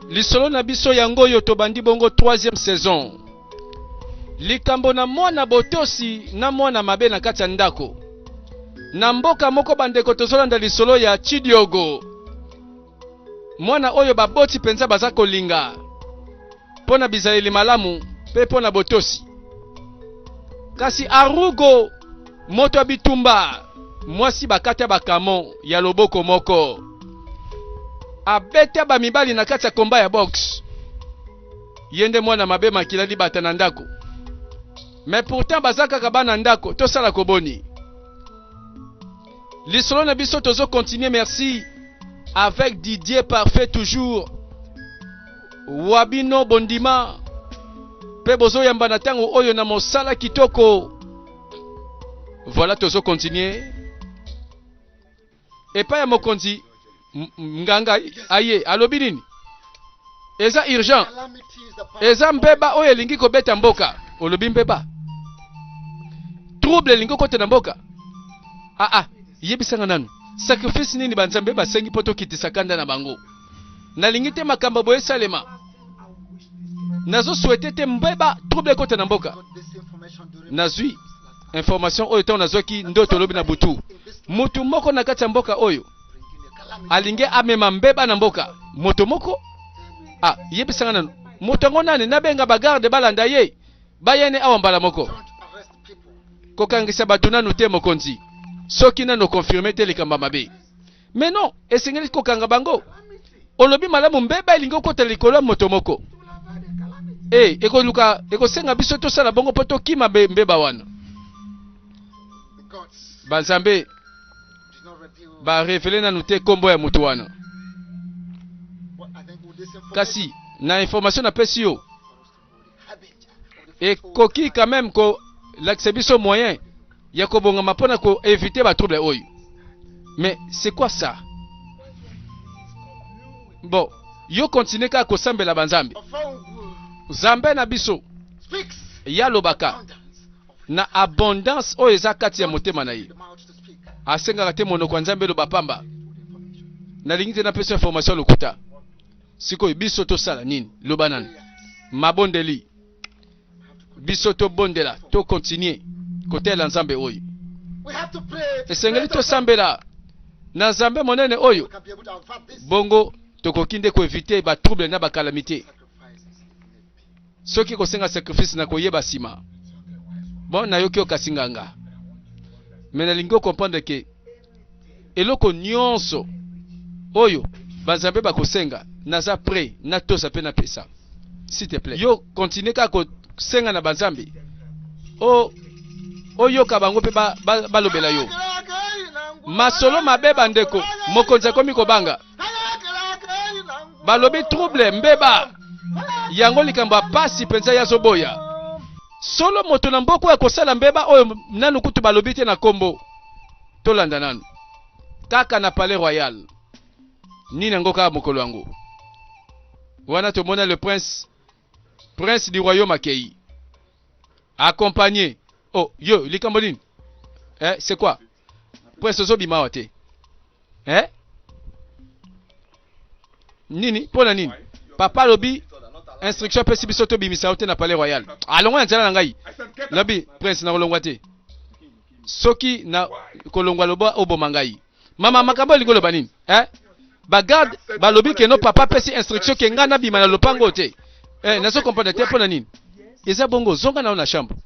Lisolo na biso yango oyo tobandi bongo troisième saison. Likambo na mwana botosi na mwana mabe na kati ya ndako. Na mboka moko bandeko tozolanda lisolo ya Chidiogo. Mwana oyo baboti mpenza baza kolinga mpo na bizaleli malamu mpe mpo na botosi. Kasi Arugo, moto ya bitumba, mwasi bakata bakamo ya loboko moko, abeta bamibali na kati ya komba ya boxe. Ye nde mwana mabe makila libata na ndako. Mais pourtant baza kaka bana ndako, tosala koboni. Lisolo na biso tozo continuer merci avec Didier Parfait toujours. Wabino bondima pe bozoyamba na ntango oyo na mosala kitoko. Voilà tozo continuer. Epai ya mokonzi nganga aye alobi nini? Eza urgent. Eza mbeba oyo elingi kobeta mboka. Olobi mbeba? Trouble elingi kokota na mboka. Ah ah, yebisanga nanu. Sacrifice nini banzambe basengi mpo tokitisa kanda na bango? Nalingi te makambo boye esalema. Nazo souhaiter te mbeba trouble ekota na mboka. Nazwi information oyo ntango nazwaki ndoto lobi na butu. Moto moko na kati ya mboka oyo alingi amema mbeba na mboka. Moto moko? Ah, yebisanga nanu. Moto yango nani? Nabenga ba garde balanda ye. Bayene awa mbala moko. Kokangisa bato nanu te mokonzi. Soki nanu confirme te likambo ya mabe. Mais non, esengeli kokanga bango. Olobi malamu mbeba elingi okota likolo ya moto moko. Eh, ekoluka ekosenga biso tosala bongo mpo tokima mbeba wana. Banzambe ba revele nanu te kombo ya moto wana. Kasi na information napesi yo ekoki quand même kolakisa biso moyen ya kobongama mpo na ko éviter ba trouble oyo. Mais c'est quoi ça? Bon, yo continue kaka kosambela banzambe. Nzambe na biso ye alobaka na abondance oyo eza kati ya motema na ye. Asengaka te monoko ya Nzambe eloba pamba. Nalingi te napesa information ya lokuta. Sikoyo biso tosala nini? Loba nanu. Mabondeli. Biso tobondela, to continuer kotalela Nzambe oyo. Esengeli tosambela na Nzambe monene oyo. Bongo tokoki nde koevite ba trouble na ba calamite. Soki kosenga sacrifice na koyeba sima. Bon, nayoki yo kasi nganga. Mais nalingi o comprendre que eloko nyonso oyo banzambe bakosenga naza prêt natosa mpe napesa. S'il te plaît. Yo continue kaka kosenga na banzambe o oyoka bango mpe balobela ba, ba yo. Masolo mabe bandeko, mokonzi akomi kobanga. Balobi trouble mbeba yango likambo ya pasi mpenza ye azoboya solo moto na mboka oyo akosala mbeba oyo nanu kutu balobi te na kombo tolanda nanu kaka na palais royal nini yango kaka mokolo yango wana tomona le prince prince du royaume akei accompagné oh yo likambo nini eh, c'est quoi prince ozobima awa te eh? Nini? Mpo na nini? Papa alobi instruction apesi biso tobimisa yo te na palais royal. Alongwa na nzela na ngai. Lobi prince nakolongwa te. Soki na kolongwa loba oboma ngai. Mama makambo elingi oloba nini? Eh? Ba garde balobi ke no papa apesi instruction ke ngai nabima na lopango te. Eh, nazo comprendre te mpo na nini? Eza bongo zonga na yo na chambre.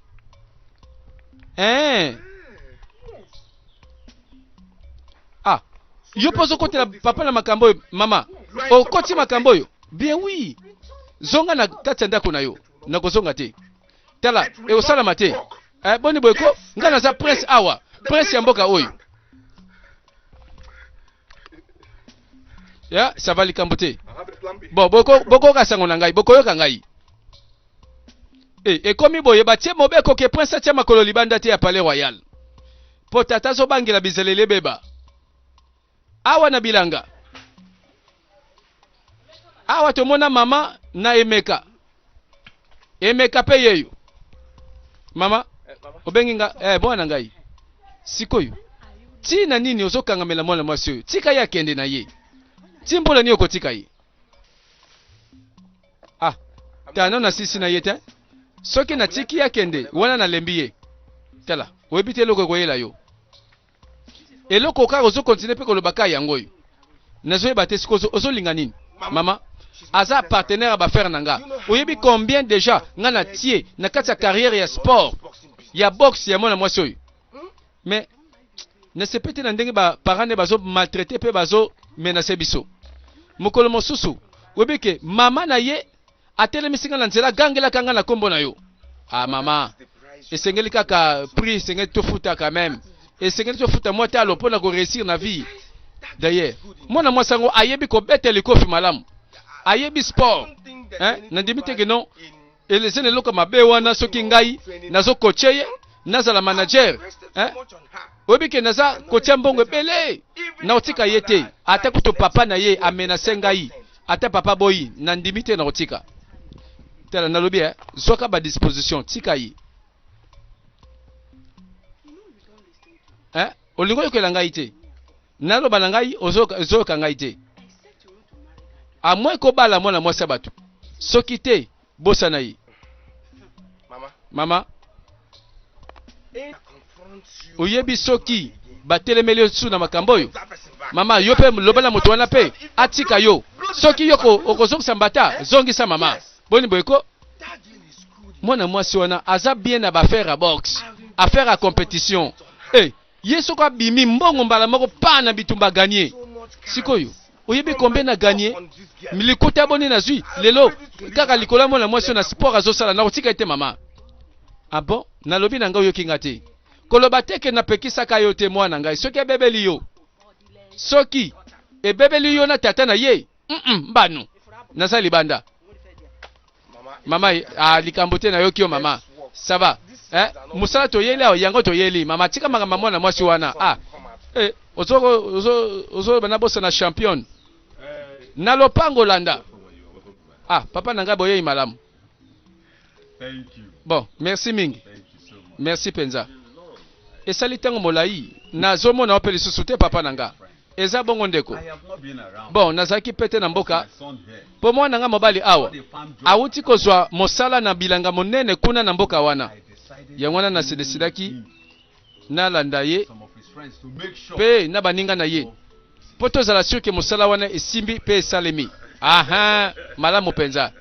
Eh. Ah, yo mpo ozokotela papa na makambo oyo mama okoti makambo oyo bien oui zonga na kati ya ndako na yo nakozonga te tala ekosalama te eh, boni boye ko ngai naza prince awa prince ya mboka oyo ya ça va likambo te bon bokoyoka sango na ngai bokoyoka ngai e ekomi boye batie mobeko ke prince atia makolo libanda te ya palais royal Po tata azobangela bizaleli ebeba. Awa na bilanga. Awa tomona mama na Emeka. Emeka pe yeyo. Mama, obengi nga eh mwana ngai. Sikoyo tina nini ozokangamela mwana mwasi oyo? Tika ye akende na ye. Ti mbula nini okotika ye? Tala nano nasilisi na ye te. Soki natiki ye akende, wana nalembi ye. Tala, oyebi te eloko ekoyela yo. Eloko kaka ozo continuer pe koloba kaka yango oyo. Nazoyeba te sikoyo ozolinga nini? Mama aza partenaire ya bafere na nga. Oyebi combien deja nga na tie na kati ya carrière ya sport ya boxe ya mwana mwasi oyo. Mais nasepeli te na ndenge ba parents ne bazo maltraiter pe bazo menacer biso. Mokolo mosusu oyebi ke mama na ye atelemisi nga na nzela agangelaka nga na kombo na yo. Ah mama, esengeli kaka prix esengeli tofuta quand même. Esengeli tofuta mwa talo mpo na ko réussir na vie. D'ailleurs, mwana mwasi yango ayebi kobeta likofi malamu. Ayebi sport. Hein? Nandimi te ke non eza na eloko mabe wana soki ngai nazo coache ye nazala manager hein? Oyebi ke naza kotia mbongo ebele nakotika ye te ata kutu papa na ye amenase ngai ata papa boyi nandimi te nakotika tala nalobi eh, zwaka ba disposition tika ye eh, olingi oyokela ngai te naloba na ngai ozoyoka ngai te amwe kobala mwana mwasi ya bato soki te bosana ye mama oyebi soki batelemeli yo lisusu na makambo oyo mama yo mpe loba na moto wana mpe atika yo soki yo okozongisa mbata zongisa mama boni boye ko mwana mwasi wana aza bien na baaffaire ya boxe affaire ya competition hey, eh, ye soko abimi mbongo mbala moko pa na bitumba gagne sikoyo oyebi combien na gagne likuta boni nazwi lelo kaka likolo ya mwana mwasi oyo na sport azosala nakotika ye te mama ah bon nalobi na ngai oyoki nga te koloba te ke napekisaka yo te mwana ngai soki ebebeli yo soki ebebeli yo na tata na ye mm -mm, mbano naza libanda mama ah, likambo te nayoki yo mama ça va eh, mosala toyeli awa yango toyeli mama tika makambo ya mwana mwasi wana ah, eh, ozoloba nabosana championne na lopango landa ah papa na ngai boyei malamu bon merci mingi merci mpenza esali ntango molai nazomona yo mpe lisusu te papa na nga Eza bongo ndeko. Bon, nazalaki pe te na mboka po mwana nga mobali awa awuti kozwa mosala na bilanga monene kuna na mboka wana. Yango wana na se decidaki nalanda ye pe na baninga na ye po tozala sur ke mosala wana esimbi pe esalemi. Aha, malamu penza.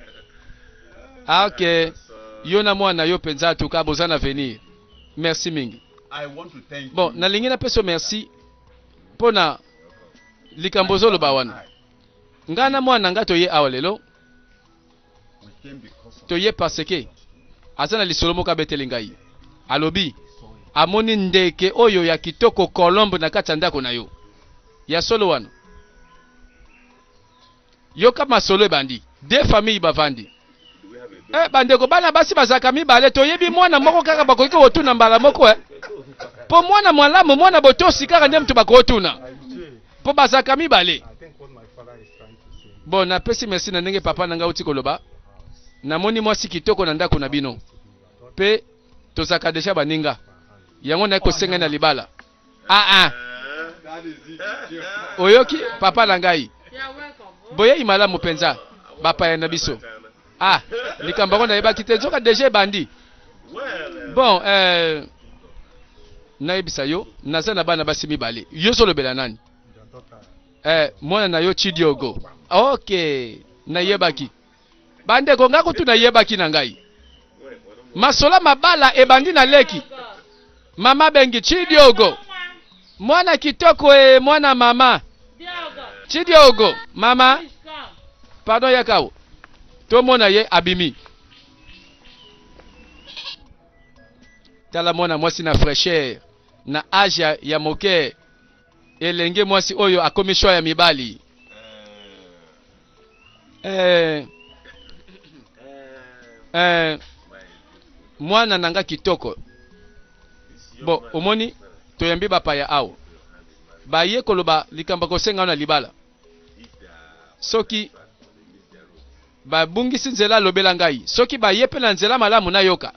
Ah, ok. Yo na mwana yo penza en tout cas boza na avenir. Merci mingi. Bon, nalingi napesa yo merci mpo na likambo ozoloba wana. Ngai na mwana na ngai toye awa lelo, toye parce que aza na lisolo moko abeteli ngai. Alobi amoni ndeke oyo ya kitoko colombe na kati ya ndako na yo. Ya solo wana? Yoka masolo ebandi. De famille bavandi. Eh, bandeko bana basi bazalaka mibale toyebi mwana moko kaka bakoki kotuna mbala moko eh. Mpo mwana malamu mwana botosi kaka nde moto bakotuna mpo bazalaka mibale. Bon, napesi merci na ndenge papa na ngai auti koloba. Namoni mwasi kitoko na ndako na bino mpe tozalaka deja baninga, yango naye kosenga na libala. Ah ah. Oyoki papa na ngai. Boyei malamu mpenza bapaya na biso. Ah, likambo yango nayebaki te nzoka deja ebandi. Bon, eh, nayebisa yo naza na bana basi mibale. Yo ozolobela nani? Eh, mwana na yo Chidiogo. Ok, nayebaki. Bandeko nga kutu nayebaki na ngai. Masolo mabala ebandi na leki. Mama bengi Chidiogo. Mwana kitoko e mwana mama. Chidiogo, mama. Pardon yakao. Tomona ye abimi. Tala mwana mwasi na fraîcheur na age ya, ya moke elenge mwasi oyo akomi choix ya mibali. Eh, eh, mwana na nga kitoko bo omoni toyambi bapaya awa baye koloba likambo kosenga na libala soki babungisi nzela lobela ngai soki baye mpe na nzela malamu nayoka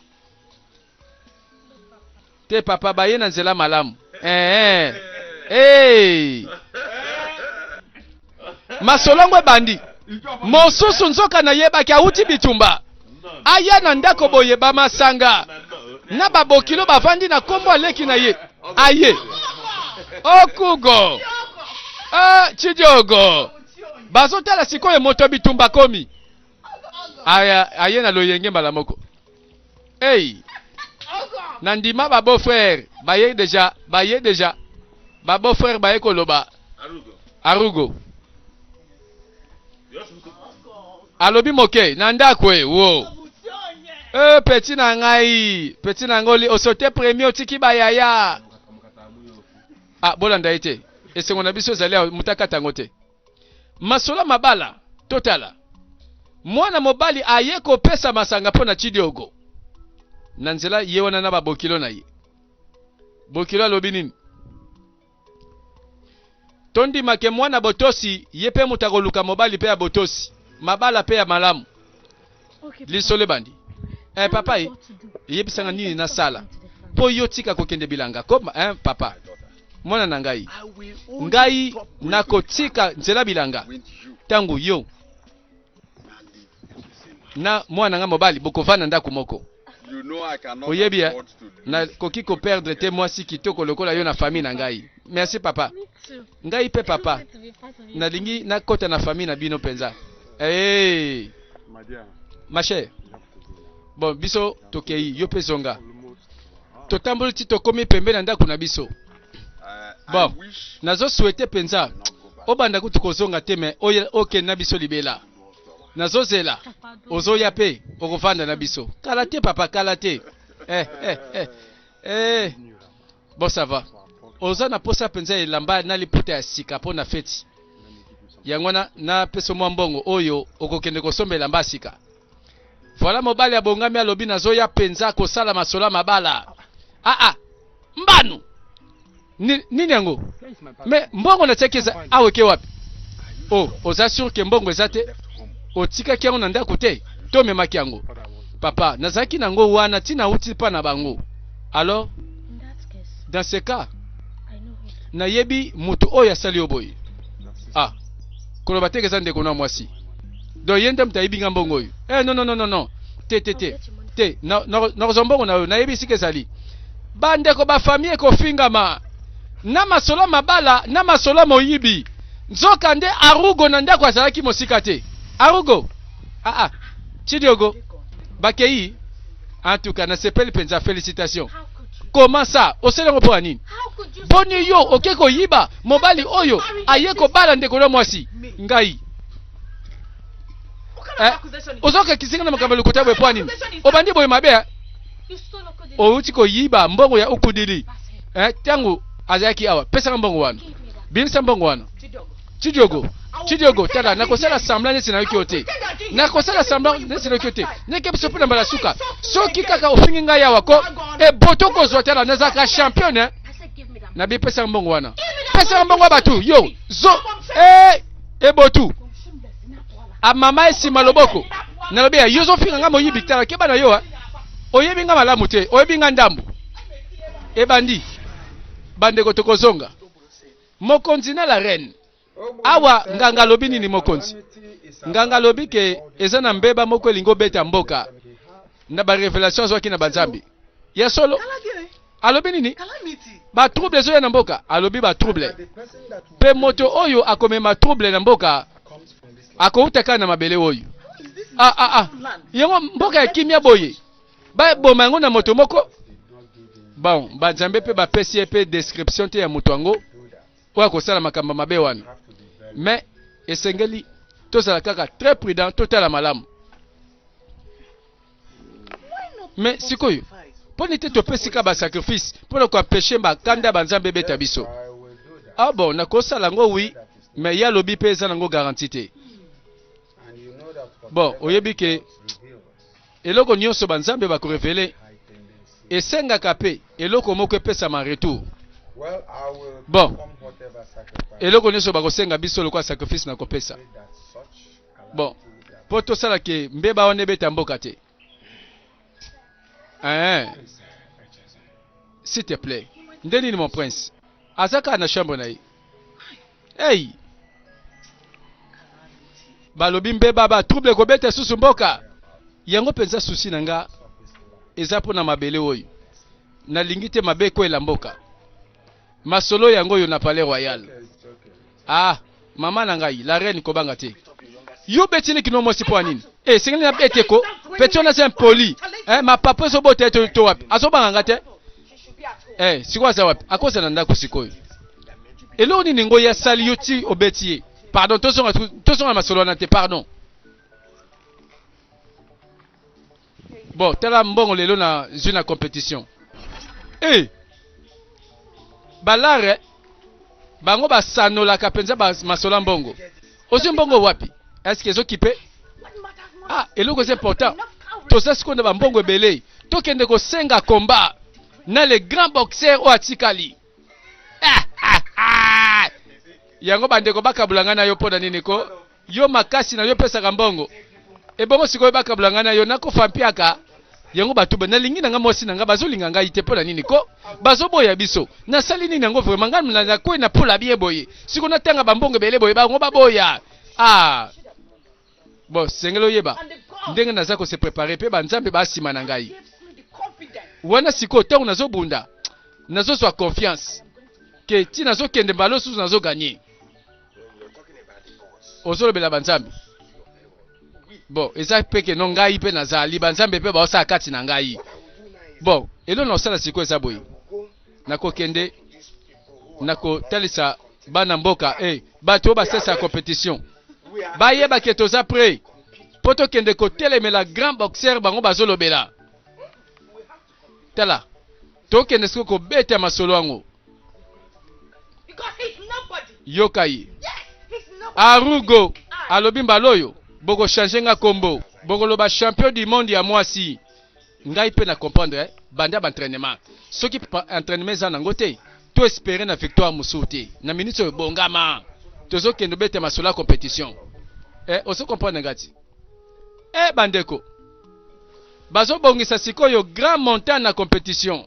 Te papa baye na nzela malamu. Eh. Hey. Masolo yango ebandi. Mosusu nzoka nayebaki awuti bitumba. Aya na ndako boye bamasanga na babokilo bavandi na nkombo aleki na ye aye okugo ah, chidiogo bazotala sikoyo moto ya bitumba akomi aya aye na loyenge mbala moko Hey! Na ndima ba beau frère baye deja baye deja ba beau frère baye koloba Arugo alobi moke na ndako e wo e petit na ngai petit na ngai osote premier otiki bayaya ah bolanda ye te esengo na biso ezali awa moto akata yango te Masolo ya mabala, totala. Mwana mobali aye kopesa masanga mpo na Chidiogo. Na nzela ye wana na babokilo na ye. Bokilo alobi nini? Tondima ke mwana botosi ye mpe moto akoluka mobali mpe ya botosi, mabala mpe ya malamu. Lisolo ebandi. Eh papa ye, yebisanga nini nasala mpo yo tika kokende bilanga koma eh papa. Mwana na ngai, ngai nakotika nzela bilanga ntango yo na mwana ngai mobali bokovanda ndako moko. Oyebi eh, nakoki koperdre te mwasi kitoko lokola yo na famille na ngai. Merci papa. Ngai mpe papa, nalingi nakota na famille na bino mpenza. Hey. Ma chère. Bon, biso tokei, yo mpe zonga. Totamboli ti tokomi pembeni na ndako na biso. Bon, nazo souhaiter mpenza obanda kutu kozonga te mais okende na biso libela. Nazozela ozoya mpe okovanda na biso. Kala te papa, kala te. Eh, eh, eh. Eh. Bon ça va. Oza na posa mpenza elamba na liputa ya sika mpo na feti. Yango wana napesa mwa mbongo oyo okokende kosomba elamba ya sika. Voilà mobali abongami alobi nazoya mpenza kosala masolo ya mabala. Ah ah, mbanu Ni, nini yango? Me mbongo natiaki eza awa eke wapi? Oh, oza sur ke mbongo eza te? Otikaki yango na ndako te? To omemaki yango? Papa, nazalaki na yango wana ti nauti mpa na bango. Alors, dans ce cas, nayebi moto oyo asali yo boye. Ah, koloba te eza ndeko na mwasi. Donc ye nde moto ayibi nga mbongo oyo. Eh non non non non non. Te te te. Te, nakozwa mbongo na yo, nayebi esika ezali. Bandeko ba famille ekofingama na masolo mabala na masolo moyibi. Nzoka nde Arugo na ndako azalaki mosika te. Arugo! Ah ah. Chidiogo. Bakei. En tout cas, nasepeli mpenza félicitations. Comment ça? Osali yango mpo ya nini? Boni yo oke koyiba mobali oyo aye kobala ndeko na mwasi ngai. Eh, ozoka kisinga na makambo ya lokuta boye mpo ya nini? Obandi boye mabe eh? Outi koyiba mbongo ya ukudili eh, ntango azalaki awa. Pesaka mbongo wana, bimisa mbongo wana. Chidiogo, Chidiogo, tala, nakosala semblant neti nayoki yo te, nakosala semblant neti nayoki yo te. Neke biso mpe na mbala suka, soki kaka ofingi ngai awa ko eboto kozwa. Tala, nazalaka championne eh? Nabi pesaka mbongo wana, pesaka mbongo ya bato yo zo eh, ebotu amama esima loboko. Nalobi ya yo ozofinga nga moyibi, tala, keba na yo eh. Oyebi nga malamu te, oyebi nga ndambu. Ebandi bandeko, tokozonga mokonzi na la reine awa. Nganga alobi nini? Mokonzi nganga alobi ke eza na mbeba moko elingi obeta mboka na barévélation azwaki na banzambe ya solo. Alobi nini? Batrouble ezoya na mboka. Alobi batrouble mpe moto oyo akomema trouble na mboka akouta kaka na mabele oyo. Ah, ah, ah. Yango mboka ya kimia boye baboma yango na moto moko. Bon, banzambe mpe bapesi ye mpe description te ya moto yango oyo akosala makambo mabe wana, mais esengeli tozala kaka très prudent, totala malamu. Mais sikoyo mpo nini te topesi ka basacrifice mpo na koempêcher bakanda ya banzambe ebeta biso? Ah bon, nakosala yango oui, mais ye alobi mpe eza nango garantie te. Bon, oyebi ke eloko nyonso banzambe bakorévéler esengaka mpe eloko moko epesama retour. Bon, eloko nyonso bakosenga biso lokola sacrifice na kopesa. Bon, mpo tosala ke mbeba wana ebeta mboka te. Eh, s'il te plaît. Nde nini mon prince aza kaka na chambre na ye? Hey, balobi mbeba ba trouble ekobeta susu mboka. Yango mpenza souci na nga eza mpo na mabele oyo. Nalingi te mabe ekwela mboka. Masolo yango oyo na palais royal. Ah, mama na ngai, la reine kobanga te. Yo beti leki no mwasi mpo ya nini? Eh, esengeli na bete ko. Petit wana c'est impoli. Eh, mapapu ezobota ye to, to wapi? Azobanga nga te. Eh, sikoyo aza wapi? Akozala na ndako sikoyo. Eloko nini ngo ye asali yo ti obeti ye? Pardon, tozonga tozonga na masolo wana te, pardon. Bon, tala mbongo lelo na zui na competition. Eh! Balare bango basanolaka mpenza ba masolo ya mbongo. Ozwi mbongo wapi? Est-ce que ezokipe? Ah, eloko eza important. Toza sikoyo na bambongo ebele. Tokende kosenga combat na le grand boxeur oyo atikali. Ah, ah, ah. Yango bandeko bakabula ngai na yo mpo na nini ko? Yo makasi na yo epesaka mbongo. Ebongo sikoyo bakabula ngai na yo nakofa mpiaka. Yango bato ba nalingi na nga mwasi na nga bazolinga ngai te mpo na nini ko? Bazoboya biso. Nasali nini yango vraiment ngai na nakwei na pola bien boye. Sikoyo natanga ba mbongo ebele boye bango baboya. Ah. Bon, sengeli oyeba ndenge naza ko se preparer pe ba nzambe ba sima na ngai. Wana sikoyo ntango nazobunda nazozwa confiance ke ti nazokende mbala osusu nazo gagner. Ozolobela ba nzambe? Bon, eza pe ke no ngai pe nazali ba nzambe pe baosala kati na ngai. Bon, eloko nakosala sikoyo eza boye. Nakokende nakotalisa bana mboka eh, bato oyo basalisa competition bayeba ke toza près mpo tokende kotelemela grand boxeur bango bazolobela. Tala, tokende sikoyo kobeta masolo yango. Yoka ye. Arugo alobi mbala oyo boko changer nga kombo, bokoloba champion du monde ya mwasi. Ngai pe na comprendre eh, banda ba entraînement. Soki entraînement eza nango te, to espérer na victoire mosusu te. Na minute oyo bongama. Tozokende obeta masolo ya competition. Eh, ozo comprendre ngati? Eh bandeko. Bazobongisa sikoyo grand montant na competition.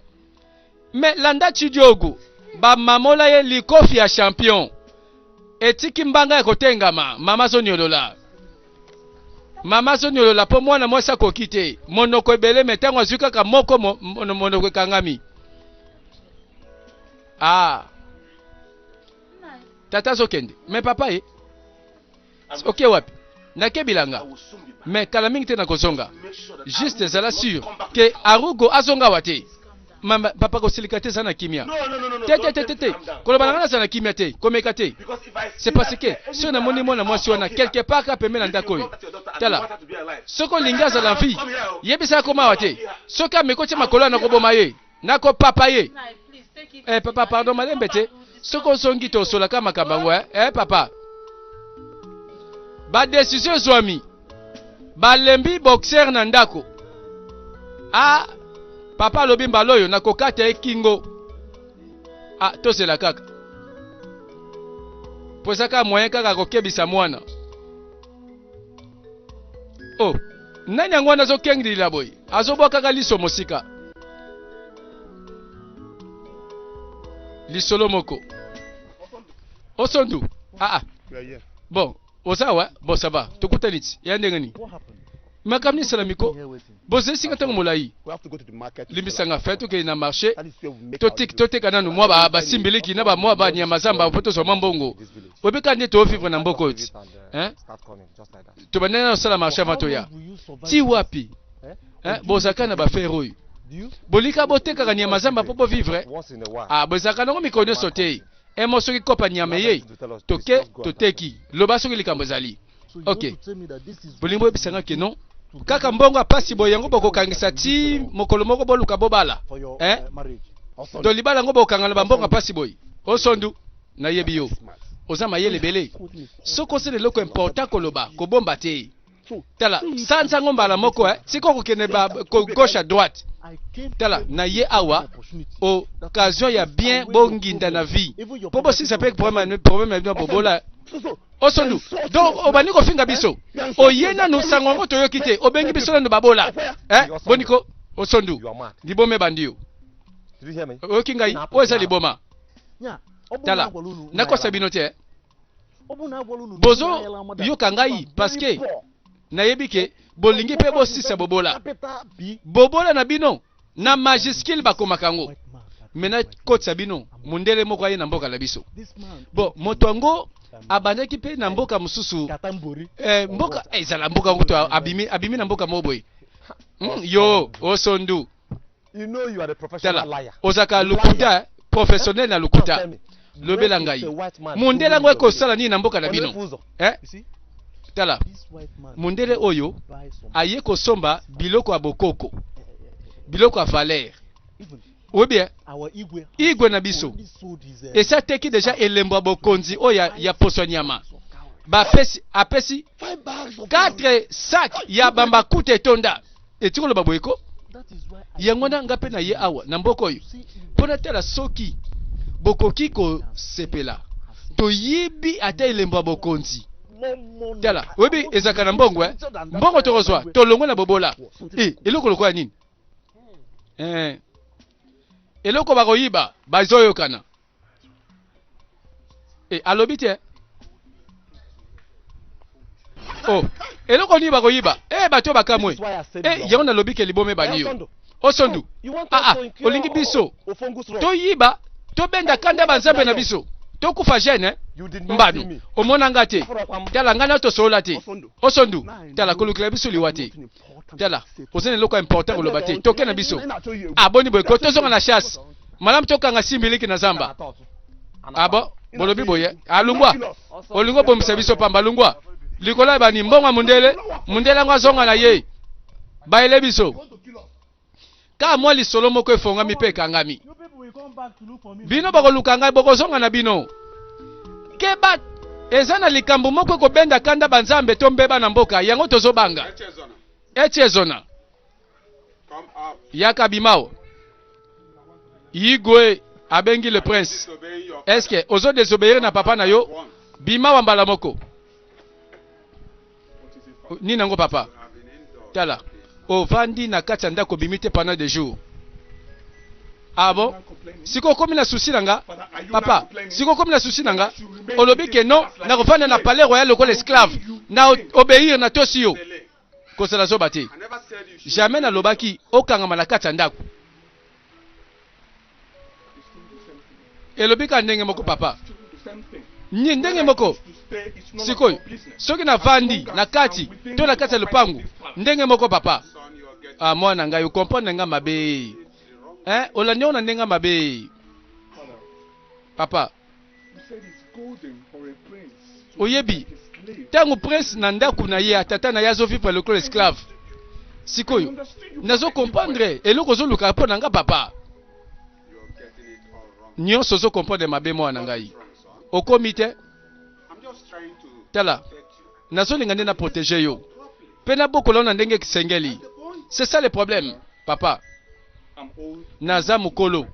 Mais landa Chidiogo, ba mamola ye likofi ya champion. Etiki mbanga ya kotengama, mama azoniolola. Mama azoniolola po mwana mwasi akoki te. Monoko ebele mais tango azwi kaka moko monoko ekangami. Ah. Tata azokende. Mais papa ye. Oke wapi? Nake bilanga. Mais kala mingi te nakozonga. Juste zala sur que Arugo azonga awa te. Mama, papa kosilika te, zala na kimia. Te te te te te. Koloba na nga nazala na kimia te, komeka te. C'est parce que soki namoni mwana mwasi wana quelque part kaka pembeni na ndako oyo. Tala, soki olingi azala en vie, yebisa ye akoma awa te. Soki ameki kotia makolo awa nakoboma ye. Nakopapa ye. Eh papa pardon malembe te. Soki ozongi tosolaka makambo yango eh? Eh papa. Ba decision ezwami. Balembi boxer na ndako. Ah papa alobi mbala oyo nakokata ye kingo. Ah tozela kaka. Po eza kaka moyen kaka kokebisa mwana. Oh, nani yango wana azokengilila boye? Azobwakaka liso mosika. Lisolo moko. Osondu. Ah ah. Bon, oza wa? Bon, ça va. Tokutani ti. Ya ndenge nini? Makambo nini esalami ko? Bozeli singa ntango molai. Limbisa nga, fai tokende na marché. Totik toteka nanu mwa ba basimbiliki na ba mwa ba nyama zamba mpo tozwa mwa mbongo. Oyebi kaka nde to vivre na mboka oyo ti. Hein? Tobandaki nanu kosala marché avant toya. Ti wapi? Hein? Bozalaka na ba fer oyo. Bolika botekaka nyama zamba mpo bo vivre? Ah, bozalaka nango mikolo nyonso te. Emo soki kopa nyama eyei, toke toteki. Loba soki likambo ezali. Ok. Bolingi boyebisa nga ke non? Kaka mbongo ya pasi boye yango bokokangisa ti mokolo moko boluka bobala. Eh? To libala yango bokanga na ba mbongo ya pasi boye. Osondu, nayebi yo. Oza mayele ebele. Soki osala eloko important koloba, kobomba te. Tala, sanza ngo mbala moko eh. Tika kokende ba ko gauche à droite. Tala, na ye awa occasion ya bien bonginda na vie. Po bosilisa pe problème problème ya bino bobola. Osondu, donc obandi kofinga biso. Oye nanu sango yango toyoki te. Obengi biso nanu babola. Eh, boniko Osondu. Liboma ebandi yo. Oyoki ngai? Oyo eza liboma. Tala, nakosa bino te. Bozo yoka ngai parce que nayebi ke. Bolingi mpe bosisa bobola. Bobola na bino na majuscule bakomaka yango. Me nakotisa bino mondele moko aye na mboka na biso. Bon, moto yango abandaki mpe na mboka mosusu eh, mboka eh, ezala mboka yango to abimi, abimi na mboka moko boye yo osondu tala ozalaka lokuta professionnel na lokuta lobela ngai mondele yango ekosala nini na mboka na bino eh? Tala mondele oyo aye kosomba biloko ya bokoko biloko ya valeur oyebi eh? Igwe na biso esi ateki deja elembo ya bokonzi oyo ya, ya poso ya nyama bapesi apesi 4 sac ya bambakuta etonda eti koloba boye ko yango wana nga mpe na ye awa na mboka oyo mpo natala soki bokoki kosepela toyibi ata elembo ya bokonzi tala oyebi ezalaka na mbongo eh? Mbongo tokozwa tolongwe na bobola e eloko lokola nini eh. Eloko bakoyiba bazoyokana e alobi te oh eloko nini bakoyiba e bato bakamwe e yango nalobi ke liboma ebandi yo osondu ah, ah, olingi biso toyiba tobenda kanda banzambe na biso tokufa jeune eh? Mbano omona nga te tala ngai na tosolola te osondu tala kolukela biso liwa te tala oza na eloko ya important koloba te toke na biso aboni boye ko tozonga na chasse malamu tokanga simbiliki na zamba abo bolobi boye alungwa olingi obomisa biso pamba lungwa likolo ya bani mbongo ya mondele mondele yango azonga na ye bayele biso kaka mwa lisolo moko efongami mpe ekangami bino bokoluka ngai bokozonga na bino keba eza na likambo moko ekobenda kanda banzambe to mbeba na mboka yango tozobanga eti ezona yaka bimao igwe abengi le prince eske ozo désobéir na papa na yo bima wa mbala moko nini yango papa tala ovandi na kati ya ndako obimi te pendant des jours ah bon sikoyo okomi na souci na nga papa sikoyo okomi na souci na nga olobi ke non nakofanda na palais royal lokola esclave na obéir na tosi yo kozala zoba te jamais nalobaki okangama na kati ya ndako elobi kaka ndenge moko papa ni ndenge moko sikoyo soki navandi na kati to na kati ya lopango ndenge moko papa ah, mwana ngai okomprendre nga mabe eh, olandi yango na ndenge mabe papa oyebi ntango prince na ndako na ye tata na ye azovivre lokola esclave sikoyo nazo comprendre eloko ozoluka mpo na nga papa nyonso ozo comprendre mabe mwana na ngai okomi te tala nazolinga nde na protéger yo mpe nabokola yo na ndenge esengeli c'est ça le problème papa naza mokolo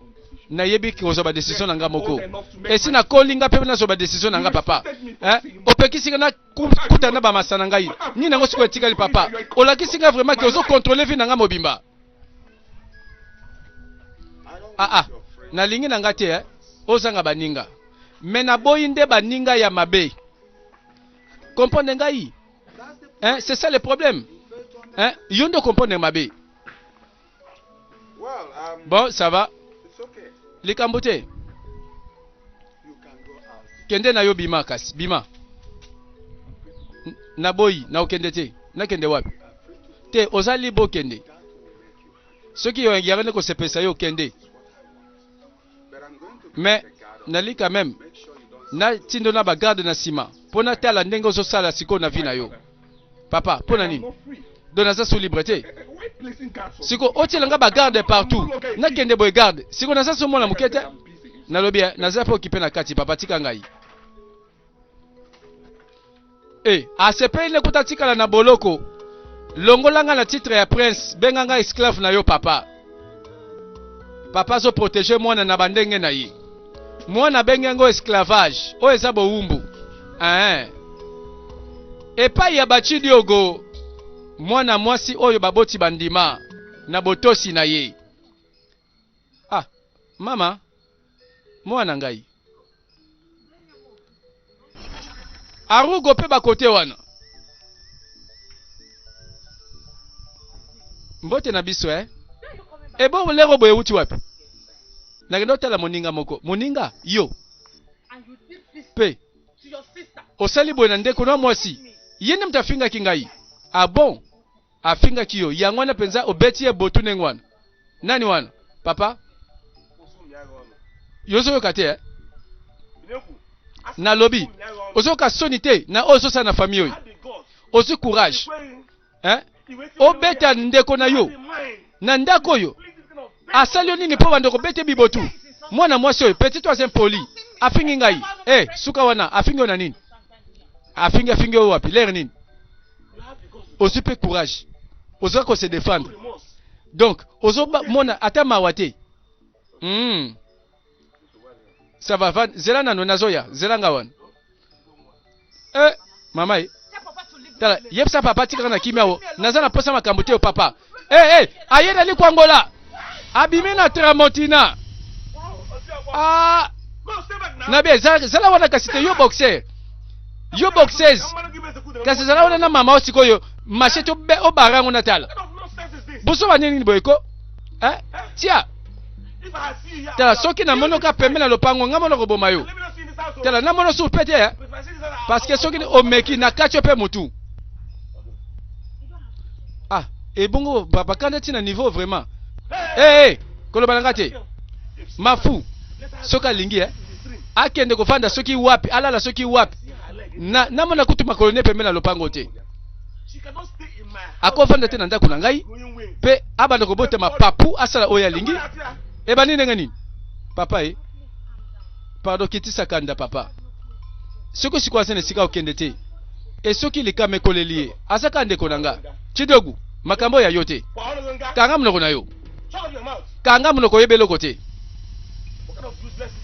nayebi kozwa badécision na nga moko esi nakoli nga mpe nazwa badécision na nga papa eh? Opekisi nga nakuta na bamasa na ngai nini yango sikoyo etikali papa olakisi nga vraiment ke ozocontrôle vie na nga mobimba ah ah nalingi na nga te eh? Ozanga baninga me naboyi nde baninga ya mabe comprendre ngai hein? C'est ça le problème hein? Yo nde comprendre mabe. Bon, ça va, likambo te kende na yo bima kasi bima naboyi na okende te nakende wapi te oza libre okende soki yango nde kosepelisa yo okende mais nali quand même natindo na bagarde na nsima mpo natala ndenge ozosala sikoyo na vie na yo papa mpo na nini donc naza so libre te siko otiela nga bagarde partout nakende boye garde siko naza so mwana moke te nalobi eh, naza mpe okipe na kati papa tika ngai e asepeli nde kuta tikala na boloko longola nga na titre ya prince benga nga esclave na yo papa papa azoprotege mwana na bandenge na ye mwana abenge yango esclavage oyo eza bowumbu eh. Epai ya bachidiogo mwana mwasi oyo baboti bandima na botosi na ye ah mama mwana ngai arugo mpe bakote wana. Mbote na biso eh. Ebongo lero boye euti wapi? Nakende otala moninga moko. Moninga? Yo. Pe osali boye na ndeko na mwasi. Ye nde moto afingaki ngai. Ah bon? Afingaki yo. Yango wana mpenza obeti ye botu ndenge wana. Nani wana? Papa? Yo ozoyoka te eh? Nalobi, ozoyoka soni te na oyo ozosala na famille oyo. Ozwi courage. Hein? Obeta ndeko na yo na ndako oyo asali yo nini mpo banda kobete bibotu mwana mwasi oyo petit oyo aza impoli afingi ngai eh suka wana afingi yo na nini afingi afingi yo wapi lere nini ozwi mpe courage oza ko se défendre donc ozomona ata mawa te mm. Ça va, va zela nano nazoya zela nga wana eh mama ye tala yebisa papa tikaka na kimia o naza na posa makambo te o papa eh eh aye na likwangola abimi na tramontina ah nabe zala wana kasi te yo boxer yo boxeuse kasi zala wana na mama o sikoyo machete obara yango na tala bozoba nini boye ko eh tia tala soki namonoka pembe na lopango nga mona koboma yo tala namono su pe te eh? parce que soki omeki na kati yo pe mutu ah ebongo bakanda ti na niveau vraiment eh hey, hey, koloba na nga te mafu soki alingi eh? akende kofanda soki wapi alala soki wapi na namona kutu makolo ne pembe na lopango te akofanda te na ndako na ngai mpe abanda kobota mapapu asala oyo alingi ebandi ndenge nini papa e pardon kitisa kanda papa soki sikoyo aza na esika okende te e soki likama ekoleli ye aza kaka ndeko na nga chidogu makambo ya yo te kanga monoko na yo kanga monoko oyebi eloko te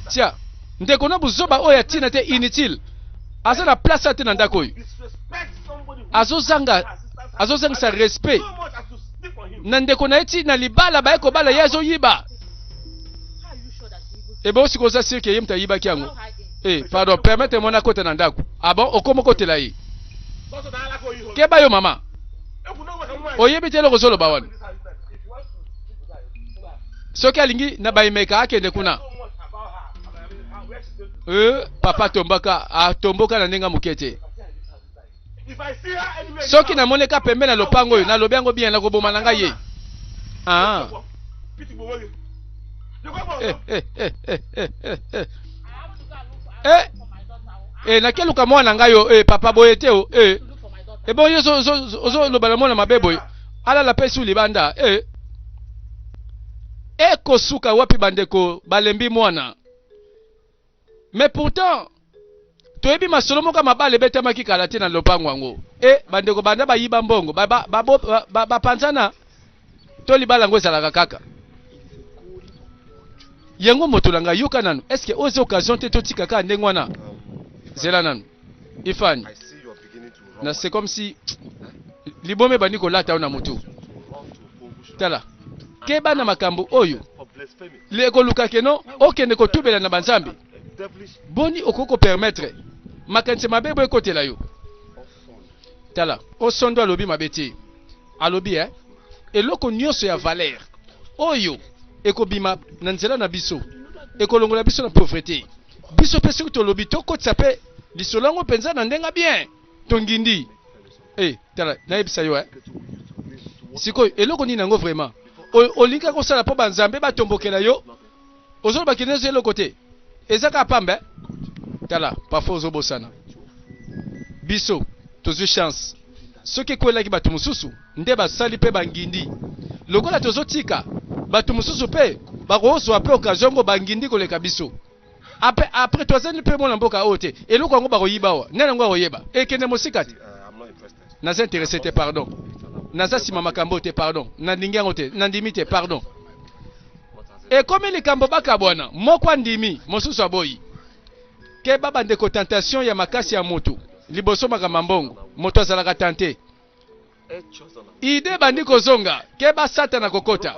tia ndeko na buzoba oyo ya ntina te inutile aza na place te na ndako oyo azozanga azozangisa respect na ndeko na ye ti na libala baye kobala ye azoyiba ebe osika oza sirke ye moto ayibaki yango eh, pardon permettre moi nakota na ndako ah bon okoma okotela ye keba yo mama oyebi te eloko ozoloba wana soki alingi na baimeka akende kuna eh, papa tombaka atomboka na ndenge moke te soki namoneka pembe na lopango oyo nalobi yango bien nakoboma na ngai ye ah. eh, eh, eh, eh, eh, eh, eh. Eh, eh, nakeluka mwana ngai yo eh, papa boye te o eh. Ebongo yo ozoloba na mwana mabe boye alala mpe su libanda eh. Ekosuka wapi bandeko balembi mwana mais pourtant toyebi masolo moko ya mabala ebetamaki kala te na lopango yango e bandeko banda bayiba mbongo bapanzana ba, ba, ba, to libala yango ezalaka kaka yango moto na ngai yoka nanu est-ce oyo eza occasion te totika kaka ndenge wana zela nanu ifani na c'est comme si liboma ebandi kolata yo na motu tala keba na makambo oyo ekoluka keno okende kotubela na banzambe boni okoki kopermettre makanisi mabe boye ekotela yo tala osondo alobi mabe te alobi eh, eloko nyonso ya valeur oyo ekobima na nzela na biso ekolongola biso na pauvreté biso mpe soki tolobi tokotisa mpe lisolo yango mpenza na ndenge bien tongindi eh, tala nayebisa yo eh. Sikoyo eloko nini yango vraiment olingi kaka kosala mpo banzambe batombokela yo ozoloba kende eza eloko te eza kaka pamba eh? Tala parfois ozobosana biso tozwi chance soki ekwelaki bato mosusu nde basali mpe bangindi lokola tozotika bato mosusu mpe bakozwa mpe occasion yango bangindi koleka biso après après tozali mpe mwana mboka oyo te eloko yango bakoyiba awa nani yango akoyeba ekende mosika te naza intéressé te pardon naza nsima makambo te pardon nalingi yango te nandimi te pardon ekomi likambo bakabwana moko andimi mosusu aboyi keba bandeko tentation ya makasi ya motu liboso makambo ya mbongo moto azalaka tente ide bandi kozonga keba satana kokota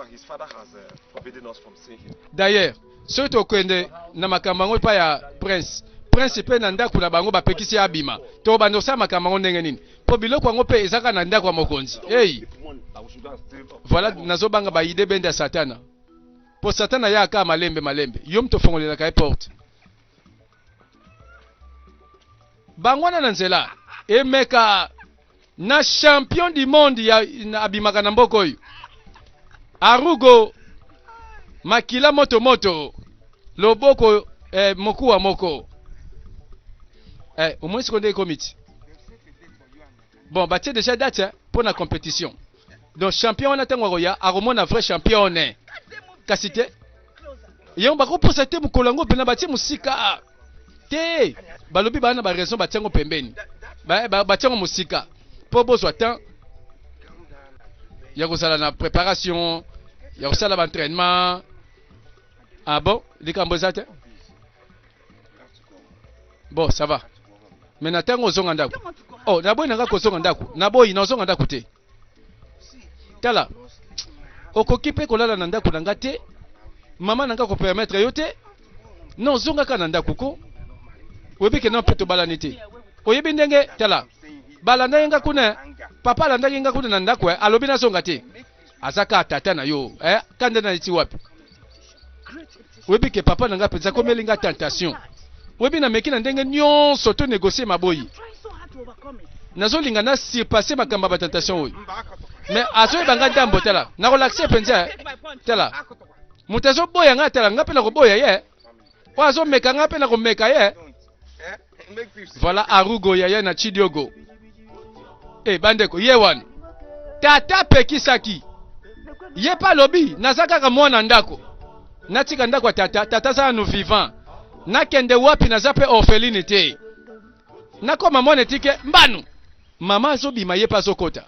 d'ailleurs soki tokende na makambo yango epai ya prince prince mpe na ndako na bango bapekisi abima tokobanda kosala makambo yango ndenge nini mpo Mpo biloko yango mpe eza kaka na ndako ya mokonzi. Hey! Voilà, nazobanga ba idee bende ya Satana. Mpo Satana ayaka kaka malembe malembe. Yo moto ofongolelaka ye porte. Bango wana na nzela emeka na champion du monde ya abimaka na mboka oyo. Arugo makila moto moto loboko eh, mokuwa moko eh, omoni sikoyo nde ekomi ti bon batie déjà date eh, mpo na compétition donc champion wana ntango akoya akomona vrai champion ne kasi te yango bakoposa te mokolo yango mpena batie mosika te balobi baa na baraison batie yango pembeni batie yango mosika mpo bozwa temps ya kozala na préparation ya kosala baentraînement ah bon likambo eza te bon ça va mais na ntango ozonga ndako oh naboyi na nga kozonga ndako naboyi nazonga ndako te tala okoki mpe kolala na ndako na nga te mama na nga kopermettre yo te non zonga kaka na ndako ko oyebi ke non mpe tobalani te oyebi ndenge tala balandaki nga kuna papa alandaki nga kuna na ndako eh, alobi nazonga te aza kaka tata na yo eh, kanda na eti wapi oyebi ke papa na nga mpenza akomeli nga tentation oyebi nameki na ndenge nyonso to négocier maboyi nazolinga na surpasse makambo ya batentation oyo mais azoyeba nga ndambo tala nakolakisa mpenza eh. tala moto azoboya nga tala nga mpe nakoboya ye oyo azomeka nga mpe nakomeka ye voilà arugo yaya na chidiogo e bandeko ye wana tata apekisaki ye mpe alobi naza kaka mwana ndako natika ndako ya tata tata aza nanu vivant nakende wapi naza mpe orpheline te nakoma mwana etike mbanu mama azobima ye mpe azokota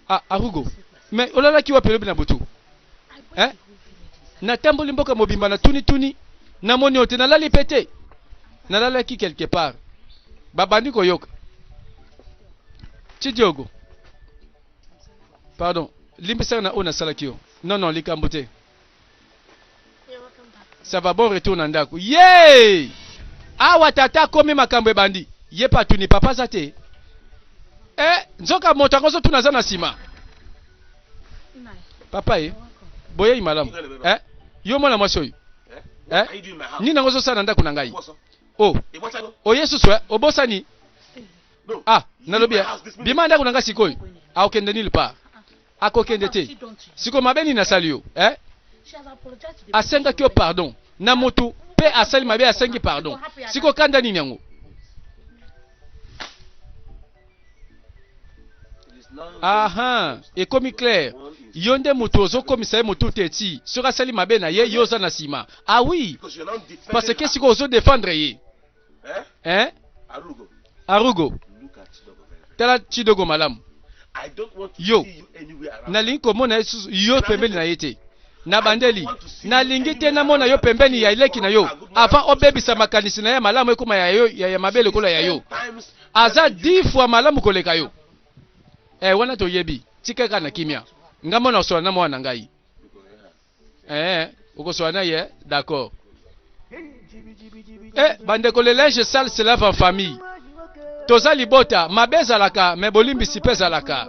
Ah, Arugo. Mais olalaki wapi lobi na butu? Hein? Natamboli mboka mobimba na tuni tuni. Namoni yo te, nalali pe te. Nalalaki quelque part. Babandi koyoka. Chidiogo. Pardon, limbisaka na oyo nasalaki yo. Non non, likambo te. Ça va, bon retour na ndako. Yee! Awa tata akomi makambo ebandi. Ye pe atuni papa aza te. Eh, nzoka moto yango ozotuna aza na nsima. Papa ye, boyei malamu. Eh, yo mwana mwasi oyo. Eh, nini yango ozosala na ndako na ngai? Oh, oye susu eh, obosani. Ah, nalobi eh, bima ndako na ngai sikoyo. Akokende nulle part. Akokende te. Sikoyo mabe nini asali yo? Eh? Asengaki yo pardon na mutu pe asali mabe asengi pardon. Sikoyo kanda nini yango? Aha, ekomi clair. Yo nde mutu ozokomisa ye mutu te ti soki asali mabe na ye yo oza na sima. Ah oui, parce que sikoyo ozo defendre ye. Eh? Arugo. Tala Chidogo malamu. Yo. Nalingi komona ye susu yo pembeni na ye te. Na bandeli. Nalingi te namona yo pembeni ya leki na yo avant obebisa makanisi na ye malamu ekoma ya yo ya, ya mabe lokola ya yo. Aza 10 fois malamu koleka yo. Eh wana toyebi. Tika kaka na kimia. Nga mona osola na mwana na ngai. Eh, okosola na ye d'accord. Eh, bandeko le linge sale se lave en famille. Toza libota, mabe ezalaka, mais bolimbisi mpe ezalaka.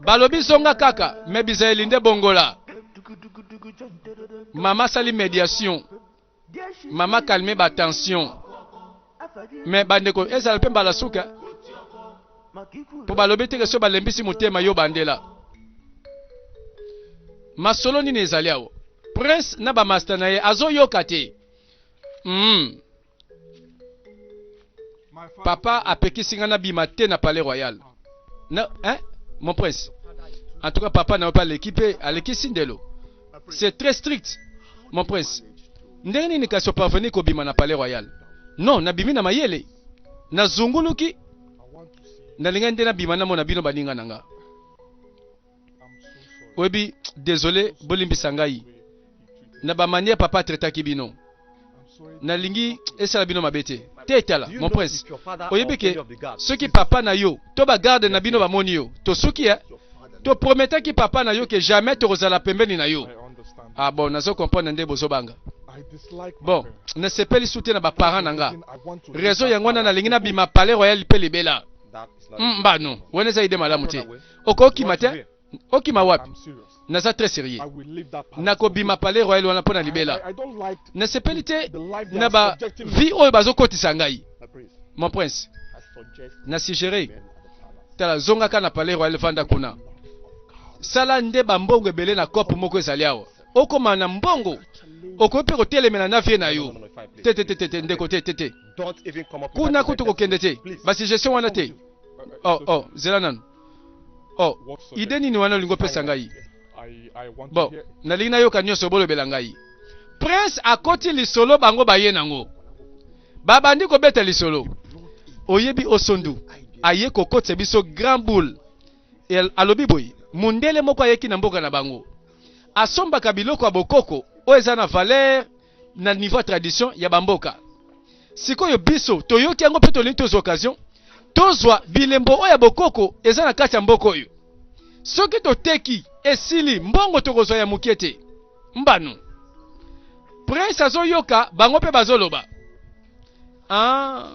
Balobi zonga kaka, mais bizaleli nde bongola. Mama asali mediation. Mama calme ba tension. Mais bandeko ezala mpe mbala suka mpo balobi te ke soki balembisi motema yo bandela. Masolo nini ezali awa? Prince na ba masta na ye azoyoka te. Mm. Papa apekisi nga nabima te na palais royal. Na, hein? Mon prince. En tout cas, papa na yo pe aleki pe, alekisi ndelo. C'est très strict, mon prince. Ndenge nini kasi oparvenir kobima na palais royal? Non, nabimi na mayele. Nazunguluki, nalingaki nde nabima namona bino baninga na nga. Oyebi, désolé, bolimbisa ngai. Na ba manière papa atraitaki bino. Nalingi esala bino mabe te. Te tala, mon prince. Oyebi ke soki papa na yo to ba garde na bino bamoni yo, tosuki eh? To prometaki papa na yo ke jamais tokozala pembeni na yo. Ah bon, nazo comprendre nde bozobanga. Bon, nasepeli su te na ba parents na nga. Raison yango wana nalingi nabima palais royal mpe libela. Mbano, wana eza ide malamu te. Okokima te? Okima wapi? Naza très sérieux. Nakobima palais royal wana mpo na libela. Nasepeli te na ba vie oyo bazokotisa ngai. Mon prince, na suggere tala zongaka na palais royal vanda kuna. Sala nde ba mbongo ebele na cope moko ezali awa. Okoma na mbongo okoki mpe kotelemela na vie na yo. Te te te te te ndeko te te te. Kuna kutu kokende te. Ba suggestion wana te. Oh oh zela nanu. Oh idee nini wana olingi opesa ngai? Bon, nalingi nayoka nyonso bolobela ngai. Prince akoti lisolo bango baye nango. Babandi kobeta lisolo. Oyebi Osondu aye kokotisa biso grand boule. Alobi boye, mundele moko ayeki na mboka na bango. Asombaka biloko ya bokoko oyo eza na valeur na niveau ya tradition ya ba mboka. Sikoyo biso toyoki yango mpe tolingi tozwa occasion tozwa bilembo oyo ya bokoko eza na kati ya mboka oyo. Soki toteki esili mbongo tokozwa ya moke te. Mbano. Prince azoyoka bango mpe bazoloba. Ah.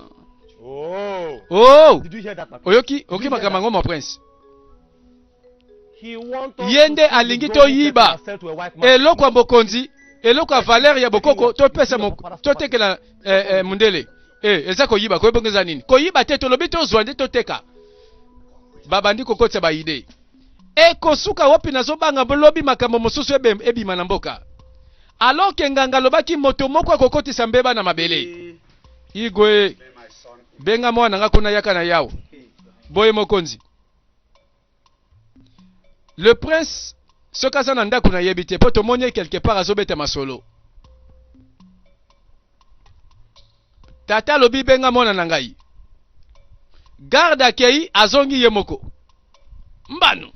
Oh. Oh. Oyoki, oyoki makambo yango mon prince. Ye nde alingi toyiba eloko ya bokonzi, eloko ya valeur ya bokoko topesa totekela eh, eh, mundele. Eh, eza koyiba, koyeba eza nini? Koyiba te, tolobi tozwa nde toteka. Babandi kokotisa ba idee. Ekosuka wapi? Nazobanga lobi makambo mosusu ebima na mboka. Alors que nganga alobaki moto moko akokotisa mbeba na mabele. Igwe, benga mwana nga kuna yaka na yawo. Boye mokonzi. Le prince soki aza na ndako nayebi te mpo tomoni ye quelque part azobeta masolo. Tata alobi benga mwana na ngai. Garde akei azongi ye moko. Mbano.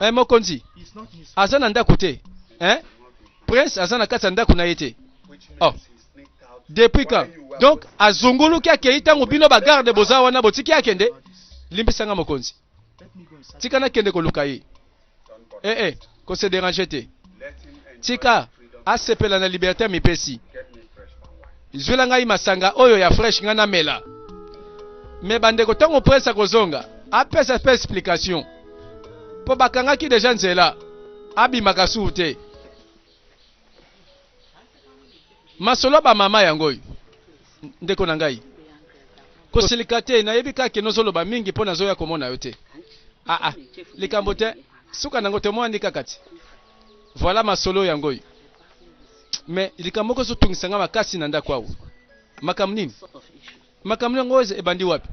Eh, mokonzi aza na ndako te eh? Prince aza na kati ya ndako na ye te. Oh. Depuis quand? Donc azunguluki akei ntango bino ba garde boza wana botiki akende? Limbisa nga mokonzi. Tika nakende koluka ye. Eh eh, ko se déranger te. Tika asepela na liberté amipesi. Zwela ngai masanga oyo ya fresh ngai namela. Mais bandeko ntango prince akozonga apesa pe explication. Po bakangaki deja nzela abimaka suu te. Masolo ba mama yango oyo. Ndeko na ngai. Kosilika te, nayebi kaka ke nozoloba mingi mpo nazoya komona yo te. Ah ah, likambo te, suka nango tomonani kaka ti. Voilà masolo yango oyo. Mais likambo moko ezotungisa nga makasi na ndako awa. Makambo nini? Makambo yango oyo ebandi wapi?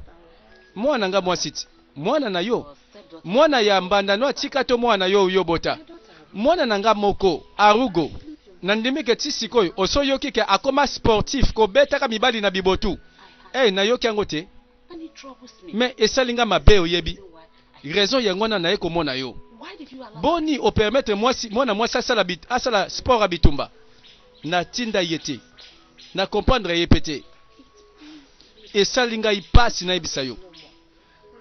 Mwana nga mwasi ti. Mwana na yo? Mwana ya mbanda no atika to mwana yo yo bota? Mwana na nga moko, Arugo. Nandimi ke ti sikoyo osi oyoki ke akoma sportif kobetaka mibali na bibotu. Eh nayoki yango te. Mais esali nga mabe oyebi. Raison yango wana naye komona yo. Boni o permettre mwasi mwana mwasi asala asala sport ya bitumba? Natinda ye te. Na comprendre ye pe te. Esali ngai pasi nayebisa yo.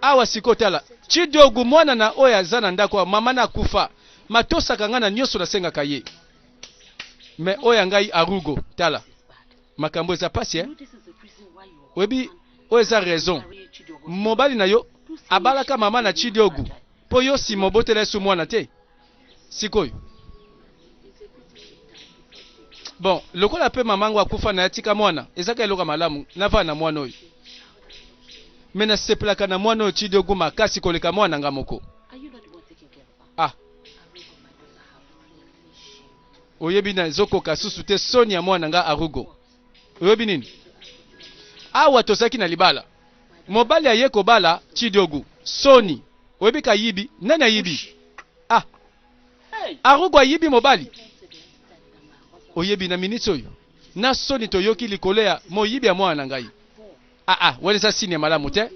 Awa sikoyo tala Chidiogu mwana na oyo aza na ndako awa mama na akufa matosaka ngai na nioso nasengaka ye mais oyo ya ngai Arugo tala makambo eza pasi eh oyebi oyo eza raison mobali na yo abalaka mama na Chidiogu po yo sima obotela ye su mwana te Sikoyo bon lokola pe mama ngo akufa na atika mwana eza ka eloko ya malamu navanda na mwana oyo me nasepelaka na mwana oyo Chidiogu makasi koleka mwana nga moko ah oyebi nazokoka susu te soni ya mwana nga Arugo oyebi nini awa tozalaki na libala mobali aye kobala Chidiogu soni oyebi kayibi nani ayibi Ah! Arugo ayibi mobali? Oyebi na minutes oyo na soni toyoki likolo ya moyibi ya mwana na ngai. Ah ah, wana eza signe ya malamu te.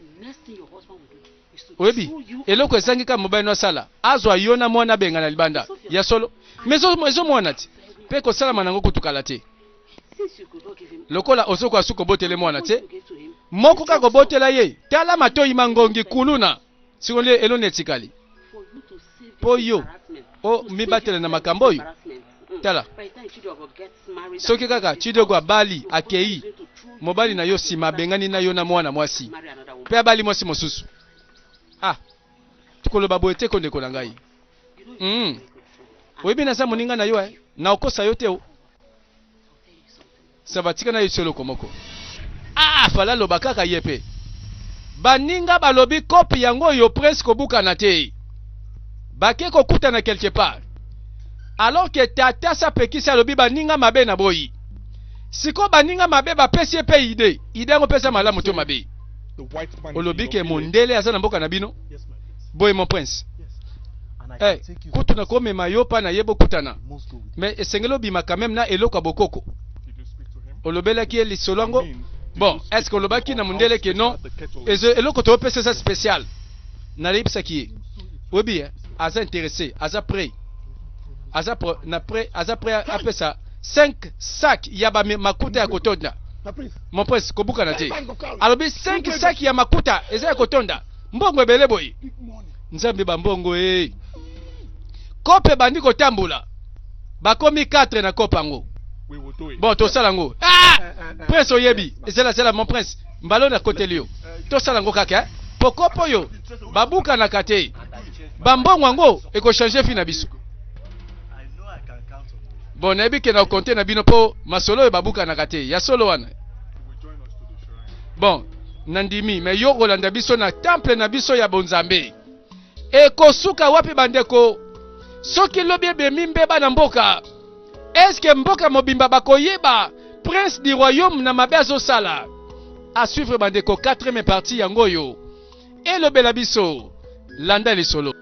Oyebi eloko ezangi kaka mobali no asala azwa yo na mwana abengana libanda. Ya solo? Mais ezo mwana te. Pe kosalama nango kutu kala te. Lokola ozokoka su kobotele mwana te, moko kaka kobotela ye. Tala matoyi mangongi kuluna. Sikoyo nde eloni etikali mpo yo o mibatela na makambo oyo? Tala, soki kaka Chidiogo abali akei, mobali na yo nsima abengani na yo na mwana mwasi mpe abali mwasi mosusu. Ah, koloba boye te ko ndeko na ngai. Oyebi naza moninga na yo eh? Nakokosa yo te o. Sava tika nayebisa yo eloko moko. Ah fallait aloba kaka ye pe. Baninga balobi coop yango oyo prince kobukana te. Bake kokutana quelque part. Alors que tata asi apekisi alobi baninga mabe naboyi. Sikoyo baninga mabe bapesi ye pe idee. Idee yango pe eza malamu to mabe? Olobi ke mondele aza na mboka na bino? Boye mon prince. Eh, kutu nakomema yo pa na ye bokutana. Mais esengeli obima quand même na eloko ya bokoko. Olobelaki ye lisolo yango? Bon, est-ce que olobaki na mondele ke non, ezo eloko topesa eza spécial? Nayebisaki ye. Oyebi eh, aza intéressé, aza prêt. Aza pro, na prêt, aza prêt apesa 5 sacs ya ba makuta ya kotonda. Mon prince, kobukana te. Alobi 5 sacs ya makuta eza ya kotonda. Mbongo ebele boye. Nzambe ba mbongo ee. Kope ebandi kotambola. Bakomi 4 na kope yango. Bon, tosala yango. Ah! Prince oyebi. Ezela zela mon prince. Mbalo na koteli yo. Tosala yango kaka eh. Po kope oyo babukanaka te. Ba mbongo yango eko changer vie na biso. Bon, nayebi ke na compter na bino po masolo oyo babukanaka te. Ya solo wana. Bon, nandimi, mais yo kolanda biso na temple na biso ya bonzambe. Ekosuka wapi bandeko? Soki lobi ebemi mbeba na mboka, est-ce que mboka mobimba bakoyeba prince du royaume na mabe azosala? À suivre bandeko, quatrième partie yango oyo elobela biso. Landa lisolo.